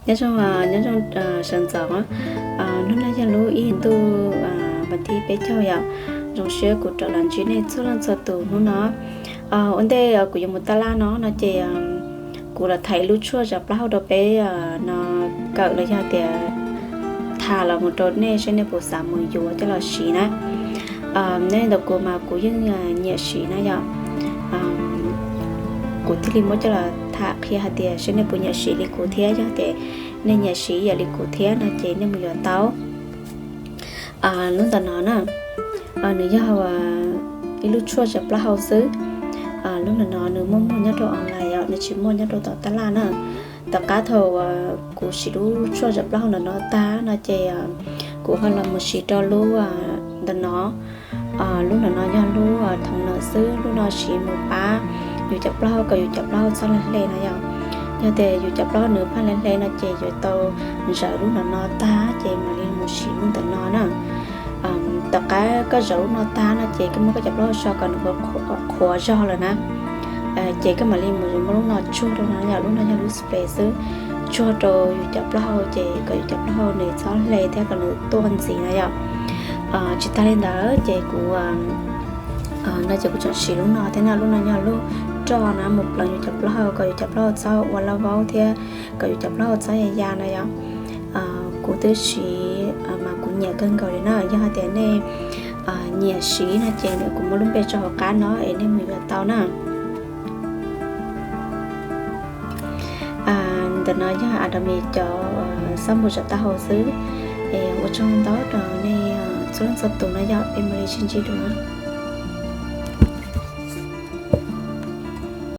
Nyob zoo, nyob zoo sawv ntxov, hnub no yog lub ib hlis ntuj vas thib peb caug yom. Zoo siab kuv rov los ntsib nej txhua leej txhua tus hnub no. Ua ntej kuv yuav mus taj laj no no ces kuv los tham ib lub tshuaj zam plaub hau rau peb no kawm los yog tias tham los mus rau nej seb nej puas xav mus yuav coj los siv na. Nej ntawm kuv mas kuv yeej nyiam siv na yom. Kuv thiaj li muab coj los tham qhia hais tias seb nej puas nyiam siv li kuv thiab, yog tias nej nyiam siv ib yam li kuv thiab no ces nej mus yuav tau. Lub ntawm no na, nws yog ib lub tshuaj zam plaub hau xwb. Lub ntawm no nws muaj muag nyob rau online os, nws tsis muaj nyob rau tom taj laj na. Tom qab thaum kuv siv lub tshuaj zam plaub hau ntawm no tag no ces kuv ho los mus siv rau lub ntawm no. Lub ntawm no yog lub thoov no xwb, lub no siv mus pab yus cov plaub hau kom yus cov plaub hau txhob hle hle no yom. Yog tias yus cov plaub hau nws pheej hle hle no ces yuav tau zawm lub ntawm no tag ces mam li mus siv lub ntawm no na. Tom qab koj zawm lub no tag no ces koj muab koj cov plaub hau so kom nws qhuav zog lawm na, ces koj mam li mus muab lub no tsuag rau no yom. Lub no yog lub spray xwb, tsuag rau yus cov plaub hau ces kom yus cov plaub hau nws txhob hle thiab kom nws tuaj ntxiv na yom. Tsis tas li ntawd ces kuv no ces kuv tseem siv lub no thiab na. Lub no yog lub roj na, mus pleev yus cov plaub hau kom yus cov plaub hau txhob ua laj vaub thiab kom yus cov plaub hau txhob ya ya na yom. Kuv twb siv mas kuv nyiam kawg nkaus li na. Yog hais tias nej nyiam siv no ces kuv muab lub npe tso hauv qab no es nej mus yuav tau na. Ntawm no yog Atomy cov xab npum zam taub hau xwb. Es ua tsaug ntau rau nej txhua leej txhua tus no yom, peb mam li sib ntsib dua.